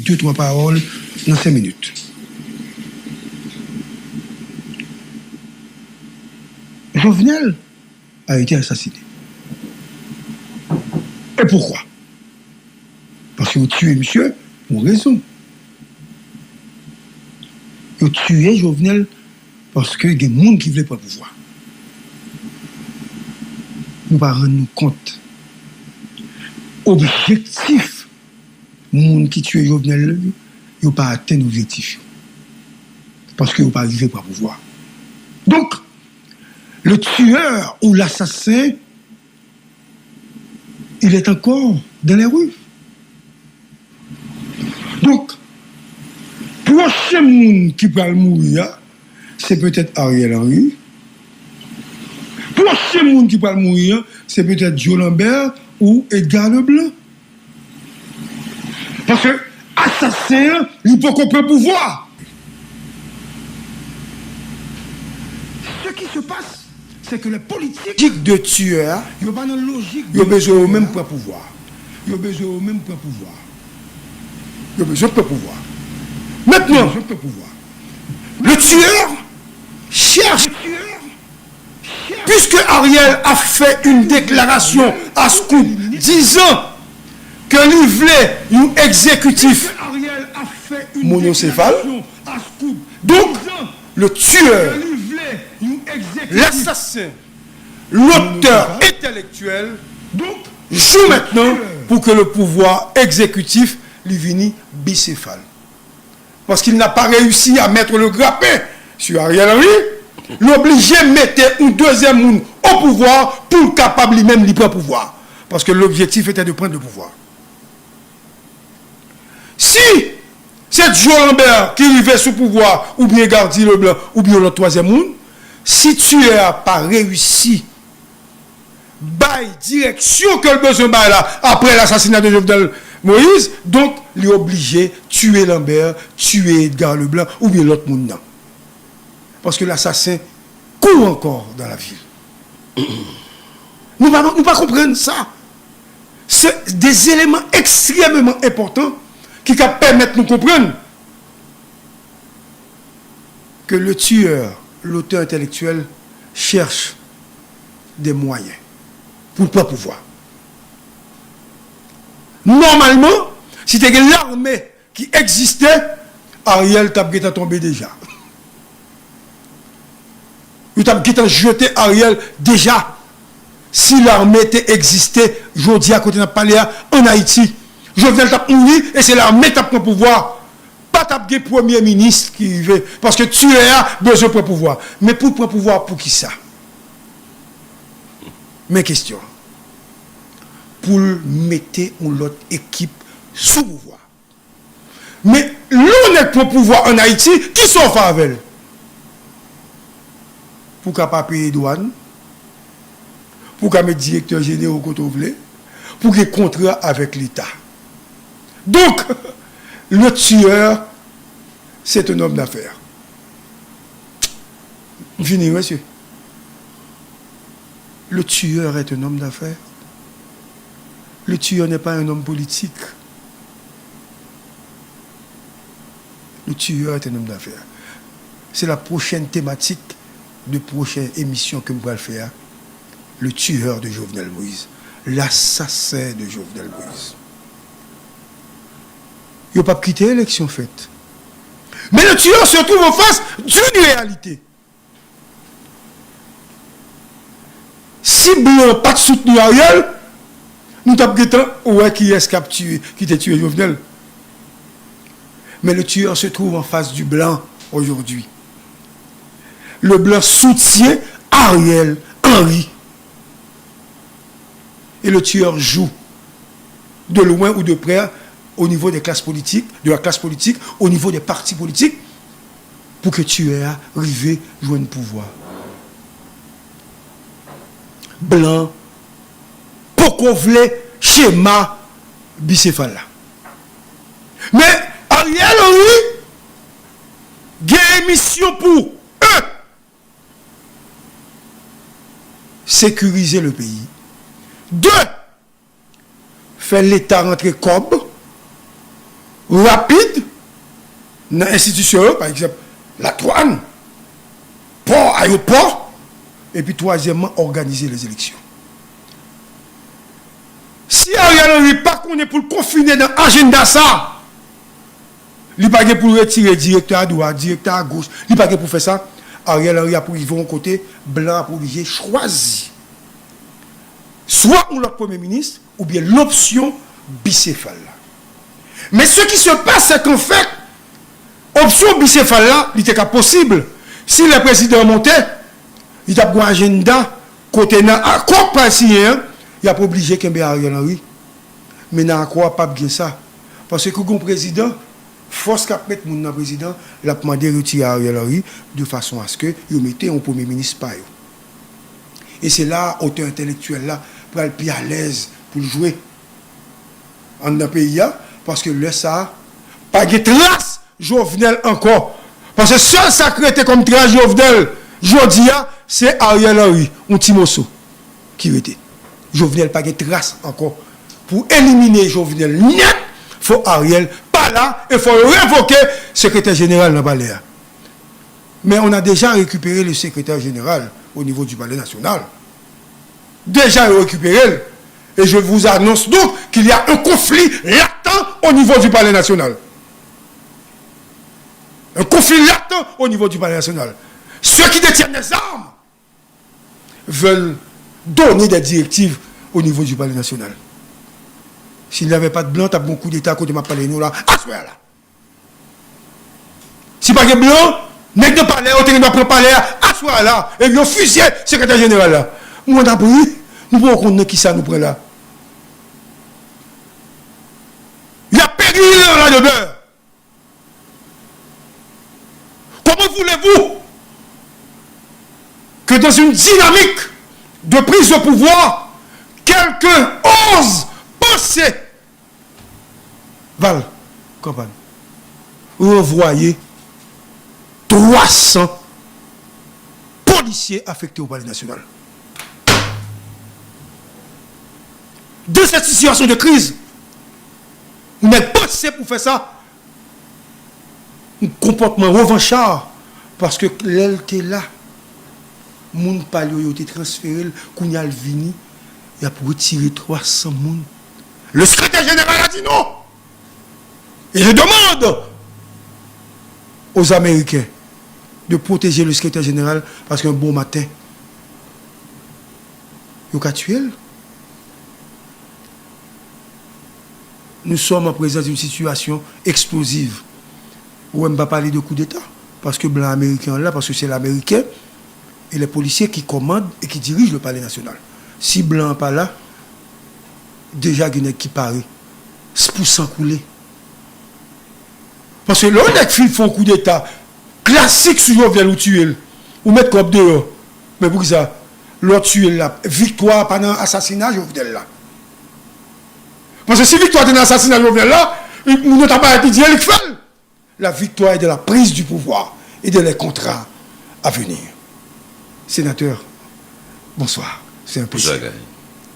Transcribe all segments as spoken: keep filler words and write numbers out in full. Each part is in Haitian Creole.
De twa pawòl nan senk minit. Jovenel a été assassiné. Et pourquoi? Paske yo tiye misye pou rezon. Yo tiye Jovenel paske gen moun ki vle pran pouvwa. Nou pa rann nou kont. Objektif moun ki tiye Jovenel yo, yo pa atenn objektif yo. Paske yo pa rive pran pouvwa. Donk, le tueur ou l'assassin, il est encore dans les rues. Donk, pwochen moun ki pral mouri a, se petèt Ariel Henry. Pwochen moun ki pral mouri a, se petèt Joe Lambert ou Edgar Leblanc. Paske asasen an, li poko pran pouvwa. Ce qui se passe, c'est que les politiques, lojik de tiyè a, yo pa nan lojik, yo bezwen yo menm pran pouvwa. Yo bezwen yo menm pran pouvwa. Yo bezwen pran pouvwa. Mentnan, le tueur cherche, puisque Ariel a fait une déclaration à Scoop disant que li vle yon egzekitif monosefal. Donc, le tueur, l'assassin, l'auteur intellectuel, joue maintenant pour que le pouvoir exécutif li vini bicéphale. Parce qu'il n'a pas réussi à mettre le grappin sur Ariel Henry, li oblije mete yon dezyèm moun au pouvoir pou l kapab li menm li pran pouvwa. Parce que l'objectif était de prendre le pouvoir. Si se Joe Lambert ki rive sou pouvwa, oubyen Gardy Leblanc, oubyen yon lòt twazyèm moun, si tiyè a pa reyisi bay direksyon ke l bezwen bay la, après l'assassinat de Jovenel Moïse, donk, li oblije tiye Lambert, tiye Edgar Leblanc, oubyen lòt moun nan. Paske lasasen kour ankò dans la ville. Nou pa, nou pa konprann sa. Se de eleman ekstrèmeman enpòtan ki ka pèmèt nou konprann ke le tueur, l'auteur intellectuel, cherche des moyens pou l pran pouvwa. Nòmalman, si te gen lame ki egziste, Ariel t ap gentan tonbe deja. Yo t ap gentan jete Ariel deja. Si lame te egziste, jodi a kote n ap pale a, ann Ayiti, Jovenel t ap mouri e se lame k t ap pran pouvwa. Pa t ap gen premye minis ki rive, paske tiyè a bezwen pran pouvwa. Men pou l pran pouvwa, poukisa? Men kesyon an. Pou l mete yon lòt ekip sou pouvwa. Men lè yon nèg pran pouvwa ann Ayiti, kisa w fè avè l? Pou w ka pa peye dwàn, pou w ka met direktè jeneral kote w vle, pou w gen kontra avèk Leta. Donk, le tueur, c'est un homme d'affaires. M fini, wi, mesye. Le tueur est un homme d'affaires. Le tueur n'est pas un homme politique. Le tueur est un homme d'affaires. C'est la prochaine thématique de prochaine émission ke m pral fè a. Le tueur de Jovenel Moïse. L'assassin de Jovenel Moïse. Yo p ap kite eleksyon fèt. Mais le tueur se trouve en face d'une réalité. Si blan pa t soutni Ariel, nou t ap gentan wè kiyès k ap tiye, ki te tiye Jovenel. Mais le tueur se trouve en face du blanc aujourd'hui. Le blanc soutient Ariel Henry. Et le tueur joue de loin ou de près au niveau des classes politiques, de la classe politique, au niveau des partis politiques, pou ke tiyè a rive jwenn pouvwa. Blan poko vle chema bisefal la. Men Ariel Henry gen misyon pou, un, sécuriser le pays. De, fè Leta rantre kòb rapid nan enstitisyon yo, pa egzanp, latwàn, pò, ayewopò, epi twazyèmman, òganize lèzeleksyon. Si Ariel Henry pa konnen pou l konfine nan ajanda sa, li pa gen pou l retire direktè a dwat, direktè a goch, li pa gen pou fè sa. Ariel Henry ap rive yon kote, blan ap oblije chwazi swa yon lòt premye minis oubyen lopsyon bisefal la. Men ce qui se passe, c'est qu'en fait, opsyon bisefal la, li te ka posib si lè prezidan an monte, li t ap gen ajanda kote nan akò k pral siyen an, y ap oblije kenbe Ariel Henry. Men nan akò a, p ap gen sa. Paske kou gen yon prezidan, fòs k ap met moun nan prezidan, l ap mande retire Ariel Henry de fason aske yo mete yon premye minis pa yo. E se la otè entèlektyèl la pral pi alèz pou l jwe anndan peyi a, paske lè sa a, pa gen tras Jovenel ankò. Paske sèl sa k rete kòm tras Jovenel jodi a, se Ariel Henry, yon ti moso ki rete. Jovenel pa gen tras ankò. Pou elimine Jovenel nèt, fò Ariel pa la e fò yo revoke sekretè jeneral nan palè a. Mais on a déjà récupéré le secrétaire général au niveau du Palais national. Déjà récupéré. Et je vous annonce donc qu'il y a un conflit latent au niveau du Palais national. Un conflit latent au niveau du Palais national. Ceux qui détiennent les armes veulent donner des directives au niveau du Palais national. S'il n'y avait pas de blanc, t ap gon koudeta kote m ap pale nou la, aswè a la. Si pa gen blan, nèg nan palè yo te gen dwa pran palè a aswè a la, epi yo fizye sekretè jeneral la. Mwen t ap ri, nou poko konn nan kisa nou pran la. Y ap peri nan la demeure. Comment voulez-vous que dans une dynamique de prise de pouvoir, quelqu'un ose penser Val, kanpay, ranvwaye twa san polisye afekte o Palè Nasyonal. De cette situation de crise, ou nèg panse pou fè sa, yon konpòtman revanchard, paske lè l te la, moun pa l yo, yo te transfere l, kounye a l vini, y ap retire twa san moun. Le secrétaire général a dit non. Et je demande aux Américains de protéger le secrétaire général parce qu'un bon matin, yo ka tiye l. Nous sommes en présence d'une situation explosive. Ou wè m pa pale de koudeta, paske blan ameriken an la, paske se le Américain et les policiers qui commandent et qui dirigent le Palais National. Si blan an pa la, deja gen nèg ki pare pou san koule. Paske lè yon nèg fin fè yon koudeta klasik sou Jovenel, ou tiye l, ou met kòb deyò. Men poukisa? Lè w tiye l la, viktwa a pa nan asasina Jovenel la. Paske si viktwa te nan asasina Jovenel la, moun yo ta parèt li di e li k fè l. La victoire est de la prise du pouvoir et de les contrats à venir. Sénateur, bonsoir. C'est un plaisir. Bonsoir, Guy.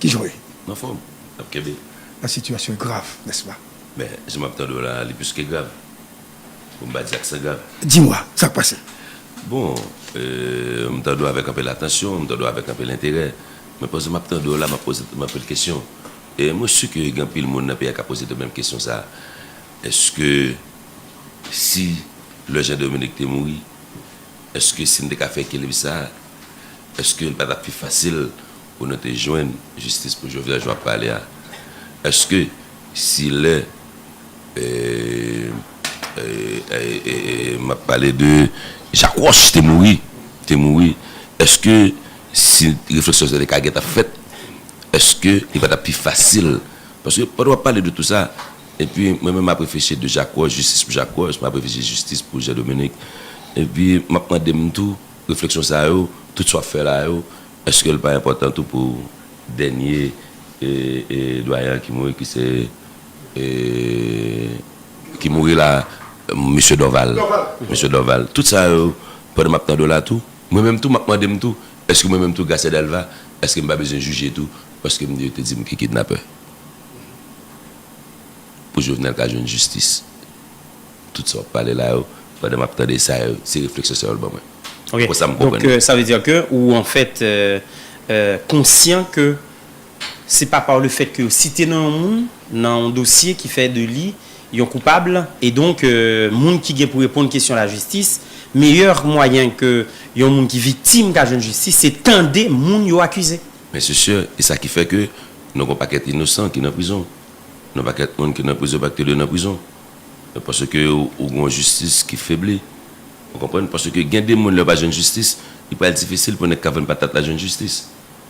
Kijan w ye? Anfòm. N ap kenbe. La situation est grave, n'est-ce pas? Men, jan m ap tande w la, li plis ke grav. Pou m pa di ak sa grav. Dis-moi, sa k pase? Bon, euh, m tande w avèk anpil atansyon, m tande w avèk anpil enterè. Men pandan m ap tande w la, m ap poze tèt mwen anpil kesyon. E mwen si ke gen anpil moun nan peyi a k ap poze tèt yo menm kesyon sa a. Èske si lè Jean Dominique te mouri, èske si n te ka fè ekilib sa a, èske l pa t ap pi fasil pou nou te jwenn jistis pou Jovenel jan w ap pale a? Èske si lè, e, e, e, e, e, m ap pale de Jacques Roche te mouri, te mouri, èske si refleksyon sa te ka gentan fèt, èske li pa t ap pi fasil? Paske pandan w ap pale de tou sa, epi mwen menm m ap reflechi de Jacques Roche, jistis pou Jacques Roche, m ap reflechi jistis pou Jean Dominique. Epi m ap mande m tou, refleksyon sa yo, tout sa w ap fè la yo, èske l pa enpòtan tou pou dènye, e, e, dwayen an ki mouri, ki se, e, ki mouri la, mesye Dorval. Dorval. Mesye Dorval. Tout sa yo, pandan m ap tande w la tou, mwen menm tou, m ap mande m tou, èske mwen menm tou, Garcia Delva, èske m pa bezwen jije tou, paske m, yo te di m ki kidnapè? Pou Jovenel ka jwenn jistis. tout sa w ap pale la yo, pandan m ap tande sa yo, se refleksyon sa yo l ban mwen. Ok. Konsa m konprann. Donk, euh, sa vle di ke ou, an fèt, euh, euh, konsyan ke se pa pa le fèt ke yo site non yon moun nan yon dosye ki fè de li yon koupab, e donk, euh, moun ki gen pou reponn kesyon lajistis, meyè mwayen ke yon moun ki viktim ka jwenn jistis, se tande moun yo akize. Men se si, e sa ki fè ke nou gen yon pakèt inosan ki nan prizon. Yon pakèt moun ki nan prizon, pa ki te dwe nan prizon. Paske ou, ou gen yon jistis ki febli. Ou konprann? Paske gen de moun lè yo pa jwenn jistis, li pral difisil pou nèg k ap vann patat la jwenn jistis.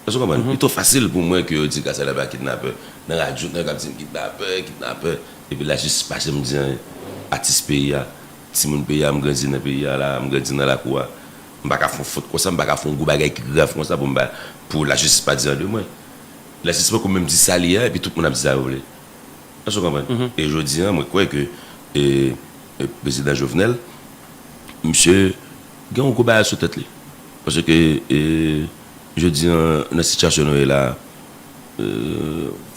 Èske w konprann? Li twò fasil pou mwen ke yo di Gracia Delva kidnapè. Nan radyo, nèg ap di m kidnapè, kidnapè. Epi lajistis pa janm di anyen. Atis peyi a, timoun peyi a, m grandi nan peyi a la, m grandi nan lakou a. M pa ka fè yon fot konsa, m pa ka fè yon gwo bagay ki grav konsa pou m pa, pou lajistis pa di anyen de mwen. Lajistis poko menm di sa li ye a, epi tout moun ap di sa yo vle. Èske w konprann? E jodi a, mwen kwè ke e, e, prezidan Jovenel, misye gen yon gwo bagay sou tèt li. Paske e, jodi a, nan sitiyasyon nou ye la, e,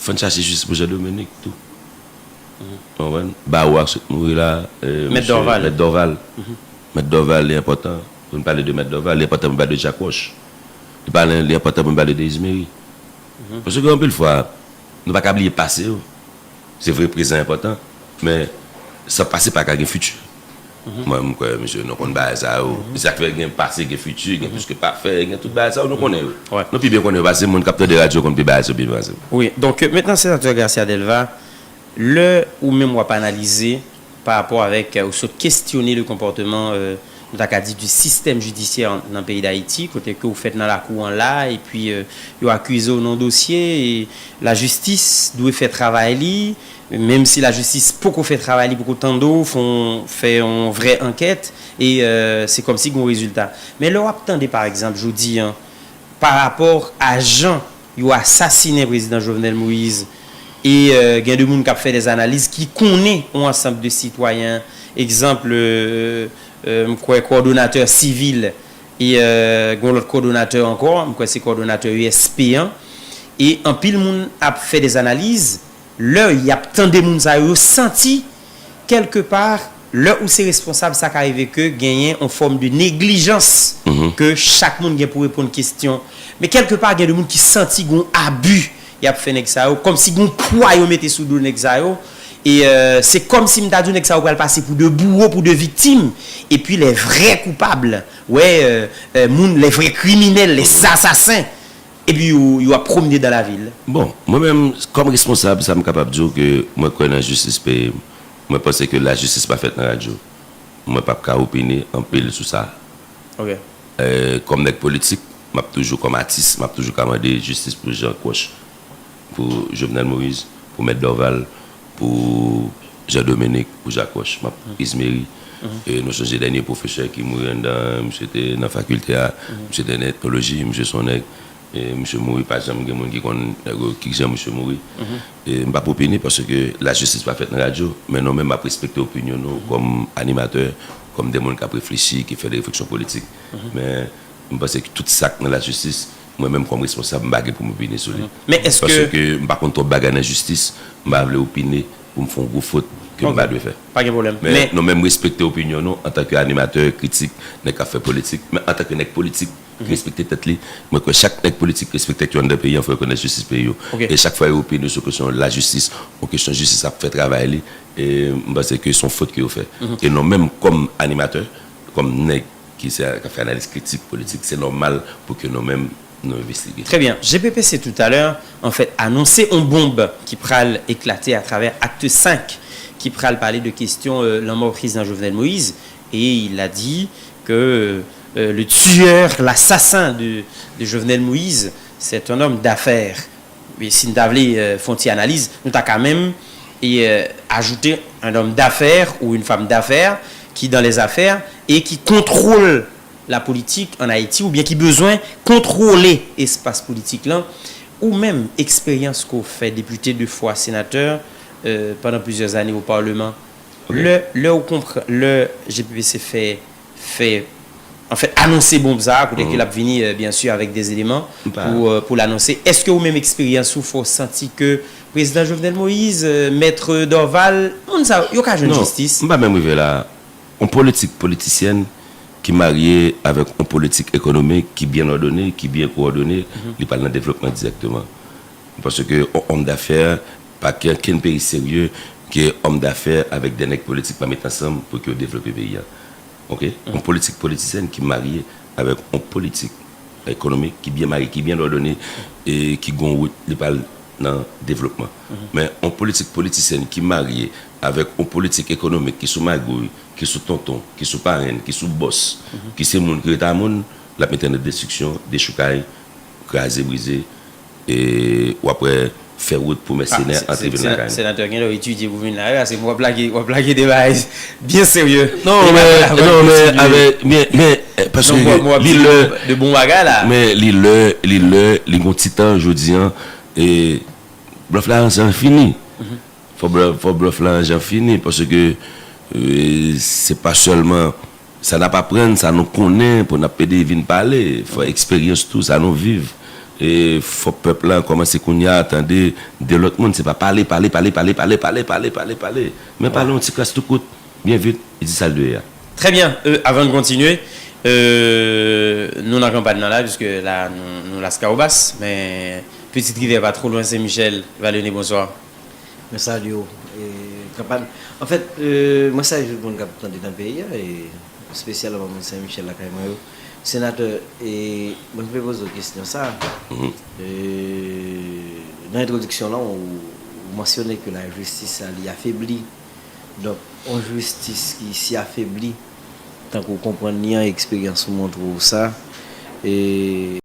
fò n chache jistis pou Jean Dominique tou. Ou konprann? Bawo a sot mouri la, e, Mèt Dorval. Mèt Dorval. Mèt Dorval, li enpòtan pou n pale de Mèt Dorval, li enpòtan pou n pale de Jack Roche. Li pale, li enpòtan pou n pale de Izmery. Paske anpil fwa, nou pa ka bliye pase yo. Se vre, prezan enpòtan, men san pase pa ka gen fiti. Mwen, m kwè, mesye, nou konn bagay sa yo. Se sa k fè gen pase, gen fiti, gen plis ke pafè, gen tout bagay sa yo, nou konnen yo. Nou pi byen konnen yo pase m, moun k ap tande radyo konn pi bagay sa yo pi byen pase m. Wi, donk, euh, mentnan, senatè Gracia Delva, lè ou menm w ap analize pa rapò avèk, euh, ou sot kestyone le konpòteman, euh, nou ta ka di, du système judiciaire nan peyi Dayiti, kote ke ou fèt nan lakou an la, epi, euh, yo akize w nan dosye, e lajistis dwe fè travay li, menm si lajistis poko fè travay li, poko tande w, fè yon, fè yon vrè ankèt, e, euh, se kòmsi gen yon rezilta. Men lè w ap tande, pa egzanp, jodi a, pa rapò a jan yo asasinen prezidan Jovenel Moïse, e, euh, gen de moun k ap fè de analiz ki konnen yon ansanm de sitwayen, egzanp, euh, euh, m kwè kowòdonatè sivil, e, euh, gen yon lòt kowòdonatè ankò, m kwè se kowòdonatè E S P an, e anpil moun ap fè de analiz, lè y ap tande moun sa yo, yo santi, kèlkepa, lè ou se responsab, sa ka rive ke genyen yon fòm de neglijans ke chak moun gen pou reponn kesyon. Men kèlkepa, gen de moun ki santi gen yon abi y ap fè nèg sa yo, kòmsi gen yon pwa yo mete sou do nèg sa yo. E, euh, se kòmsi m ta di w nèg sa yo pral pase pou de bouwo, pou de viktim. Epi lè vrè koupab, wè, euh, euh, moun, lè vrè kriminèl, lè zasasen, epi yo, yo ap pwomne dan lavil. Bon, mwen menm, kòm responsab, sa m kapab di w ke mwen kwè nan jistis peyi m. Mwen panse ke lajistis pa fèt nan radyo. Mwen p ap ka opine anpil sou sa. Ok. Eh, kòm nèg politik, m ap toujou, kòm atis, m ap toujou ka mande jistis pou Jean Roche, pou Jovenel Moïse, pou Mèt Dorval, pou Jean Dominique, pou Jack Roche, m ap Izmery. E nou sonje dènye pwofesè ki mouri anndan, misye te nan fakilte a, misye te nan etnoloji, misye se yon nèg, e misye mouri, pa janm gen moun ki konn nèg yo, ki jan misye mouri. E m p ap opine paske lajistis pa fèt nan radyo, men nou menm m ap respekte opinyon nou kòm animatè, kòm de moun k ap reflechi, ki fè de refleksyon politik. Men m panse ke tout sa k nan lajistis, mwen menm kòm responsab, m pa gen pou m opine sou li. Men èske Paske m pa konn twòp bagay nan jistis, m pa vle opine pou m fè yon gwo fot ke m pa dwe fè. Pa gen pwoblèm. Men nou menm respekte opinyon nou antanke animatè, kritik, nèg k ap fè politik, men antanke nèg politik ki respekte tèt li, mwen kwè chak nèg politik respekte tèt yo anndan peyi an, fò yo konn jistis peyi yo. E chak fwa yo opine sou kesyon lajistis, yon kesyon jistis ap fè travay li, e m panse ke se yon fot ke yo fè. E nou menm kòm animatè, kòm nèg ki se, k ap fè analiz kritik politik, se nòmal pou ke nou menm nou envestige. Très bien. G P P C tout à l'heure, an fèt, anonse yon bonb ki pral eklate atravè Acte cinq, ki pral pale de kesyon, euh, lanmò prezidan Jovenel Moïse. Et il a dit que, euh, le tueur, l'assassin de, de Jovenel Moïse, c'est un homme d'affaires. E si n ta vle, euh, fè yon ti analiz, nou ta ka menm, e, euh, ajoute un homme d'affaires ou une femme d'affaires qui dans les affaires et qui contrôle la politique en Haïti, oubyen ki bezwen kontwole espas politik lan. Ou menm, eksperyans ke w fè, depite de fwa, senatè, euh, pandan plizyè ane o Parleman, lè, lè w konprann, lè G P P C fè, fè anfèt, anonse bonm sa a, kote ke l ap vini, euh, byen si, avèk des éléments pou, euh, pou l anonse. Èske ou menm eksperyans ou fè w santi ke prezidan Jovenel Moïse, euh, mèt Dorval, moun sa yo, yo ka jwenn jistis? Non, m pa menm rive la. Yon politik politisyèn ki marye avèk yon politik ekonomik ki byen òdone, ki byen kowòdone, li pral nan devlopman dirèkteman. Paske yon òm dafè, pa gen okenn peyi serye ke òm dafè avèk de nèg politik pa met ansanm pou ke yo devlope peyi a. Ok? Yon politik politisyèn ki marye avèk yon politik ekonomik ki byen marye, ki byen òdone, e ki gon wout li pral nan devlopman. Men yon politik politisyèn ki marye avèk yon politik ekonomik ki sou magouy, ki sou tonton, ki sou parenn, ki sou bòs, ki se moun ki ret a moun, l ap mete nan destriksyon, dechoukay, kraze, brize, e w ap wè fè wout pou mèsenè antre vin lakay nou. Senatè gen lè w etidye pou vin la wi, paske w ap lage, w ap lage de bagay byen serye. Non, men, non, men, avèk, men, men, eh, paske li lè, de bon bagay la. Men li lè, li lè, li gon ti tan jodi an, e blòf la, sa fini. Fò blòf, fò blòf la jan fini, paske, euh, se pa sèlman sa n ap aprann, sa nou konnen pou n ap pede vin pale. Fò eksperyans tou, sa nou viv. E fò pèp la kòmanse kounye a tande de lòt moun. Se pa pale, pale, pale, pale, pale, pale, pale, pale, pale. Men pale yon ti kras tou kout, byen vit, e di sa l dwe a. Très bien. Euh, avan n kontinye, euh, nou nan kanpay nan la, puiske la, nou, nou Laskawobas, men Petite Rivière pa twò lwen Sen Michèl. Valené, bonswa. Mwen salye w, e, kanpay. Anfèt, e, mwen salye tout moun k ap tande nan peyi a, e espesyalman moun Sen Michèl lakay mwen yo. Senatè, e, mwen vle poze w kesyon sa. E, nan entwodiksyon lan, ou, ou mansyone ke lajistis sa, li afebli. Donk, yon jistis ki si afebli, tankou w konprann li an, eksperyans ou montre w sa, e,